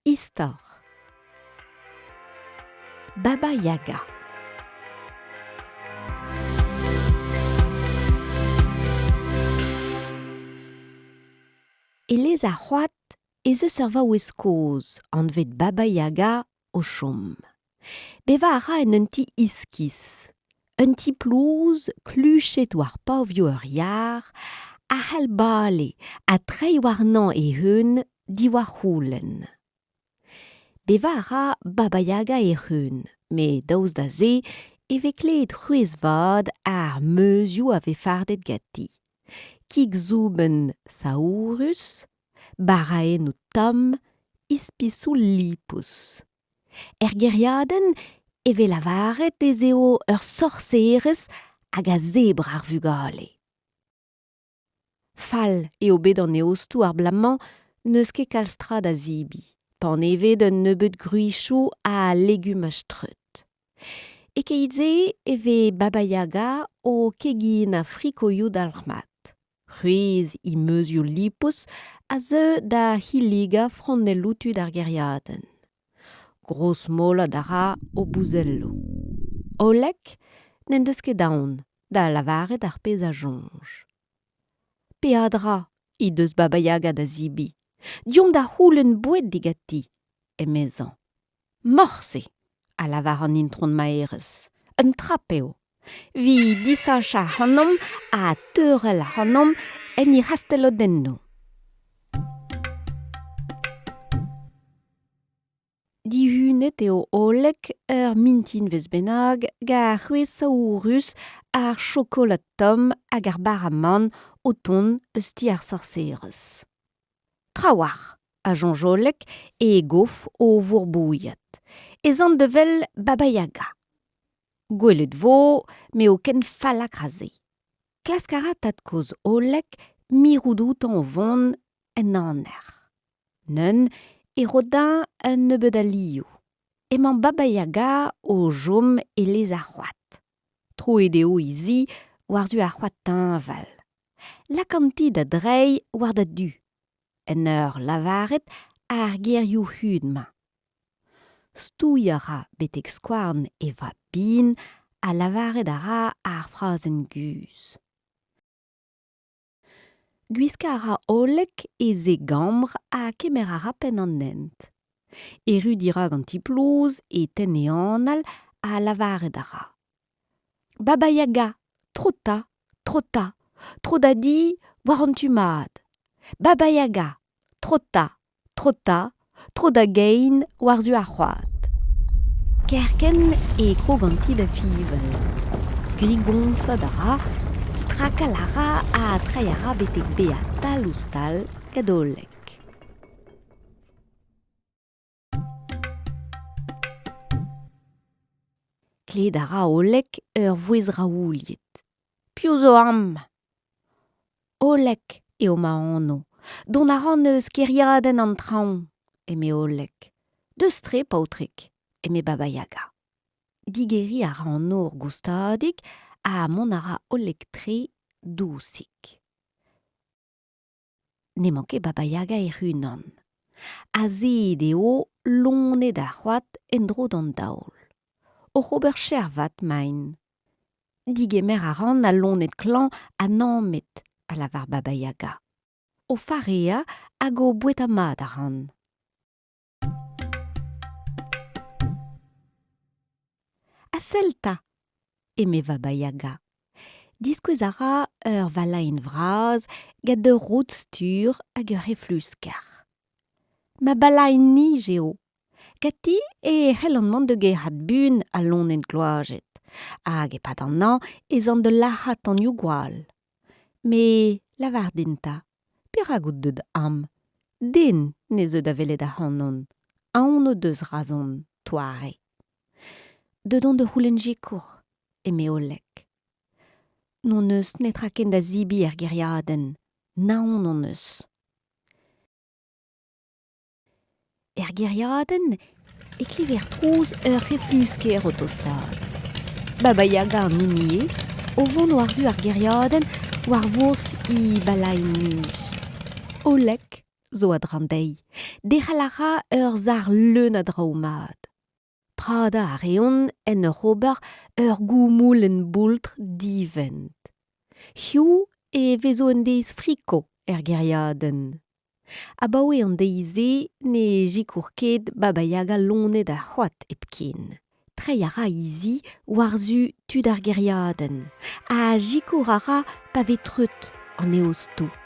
Istor Baba Yaga E lez ar c'hoad ez eus ur vaouez kozh anvet Baba Yaga o chom. Bevañ a ra en un ti iskis. Un ti plouz kluchet war pavioù ur yar a c'hall bale ha treiñ warnañ e-unan diwar c'houlenn. Bevañ a ra Baba Yaga hec'h-un, met daoust da se e vez klevet c'hwezh vat ar meuzioù a vez fardet ganti. Kig soubenn saourus, baraennoù tomm, ispisoù lipous. Er gêriadenn e vez lavaret ez eo ur sorserez hag a zebr ar vugale. Fall eo bet an eostoù ar bloaz-mañ, n'eus ket kalz tra da zebriñ, panevet un nebeud gwrizioù ha legumaj treut. E-keit-se e vez Baba Yaga o keginañ frikoioù dalc'hmat. C'hwezh he meuzioù lipous a zeu da hilligañ fronelloù tud ar gêriadenn. Grosmolat a ra o bouzelloù. Hollek n'en deus ket aon da lavaret ar pezh a soñj. Peadra he deus Baba Yaga da zebriñ. Deomp da c'houlenn boued diganti, emezañ. Morse, a lavar an itron maerez. Un trap eo. 'Vit disachañ ac'hanomp ha teurel ac'hanomp en he c'hastelodennoù. Dihunet eo hollek ur mintinvezh bennak gant c'hwezh saourus ar chokolad tomm hag ar bara-mann o tont eus ti ar sorserez. Trawalc'h, a soñj hollek e gof o vourbouilhat, ez an da wel Baba Yaga. Gwelet 'vo m'eo ken fallakr ha se. Klask a ra tad-kozh hollek mirout outañ o vont en aner. Neuze e ro dezhañ un nebeud alioù. Emañ Baba Yaga o chom e lez ar c'hoad. Troet eo he zi war-zu ar c'hoad teñval. Lak an ti da dreiñ war da du, en ur lavaret ar gerioù hud-mañ. Stouiñ a ra betek skouarn e vab-bihan ha lavaret a ra ar frazenn guzh. Gwiskañ a ra hollek e zegambr ha kemer a ra penn an hent. Erru dirak an ti-plouz e tenn e anal ha lavaret a ra Baba Yaga, tro 'ta, tro 'ta, tro da di war an tu mat. Baba Yaga, tro 'ta, tro 'ta, tro da gein war-zu ar c'hoad. Kerkent e krog an ti da fiñval. Grigoñsat a ra, strakal a ra ha treiñ a ra betek bezañ tal-ouzh-tal gant Oleg. Klevet a ra Oleg ur vouezh raouliet. Piv zo amañ ? Oleg eo ma anv. Dont a ran eus kêriadenn an traoñ, eme Oleg. Deus-tre, paotrig, eme Baba Yaga. Digeriñ a ra an nor goustadik ha mont a ra Oleg-tre dousik. N'emañ ket Baba Yaga hec'h-unan. Azeet eo loened ar c'hoad en-dro d'an daol. Oc'h ober chervat 'maint. Digemer a ran al loened klañv ha nammet, a lavar Baba Yaga. O fareañ hag o boueta mat a ran. Ha sell 'ta, eme Vaba Yaga. Diskouez a ra ur valaenn vras gant ur rod-stur hag ur c'heflusker. Ma balaenn-nij eo. Ganti e c'hellan mont da gerc'hat buan al loened gloazet, hag e-pad an hañv ez an da lac'hañ tanioù-gwall. Met lavar din 'ta, perak out deuet amañ? Den ne zeu da welet ac'hanon. Aon o deus razon, 'toare. Deuet on da c'houlenn sikour, eme Oleg. N'hon eus netra ken da zebriñ er gêriadenn, naon hon eus. Er gêriadenn e klever trouz ur c'heflusker o tostaat. Baba Yaga an hini eo, o vont war-zu ar gêriadenn war vourzh he balaenn-nij. Oleg. zo a-dreñv dezhi. Derc'hel a ra ur sac'h leun a draoù mat. Pradañ a reont en ur ober ur goumoulenn boultr divent. Hiziv e vezo un deiz friko er gêriadenn. Abaoe an deiz-se ne sikour ket Baba Yaga loened ar c'hoad hepken. Treiñ a ra he zi war-zu tud ar gêriadenn ha sikour a ra pa vez treut an eostoù.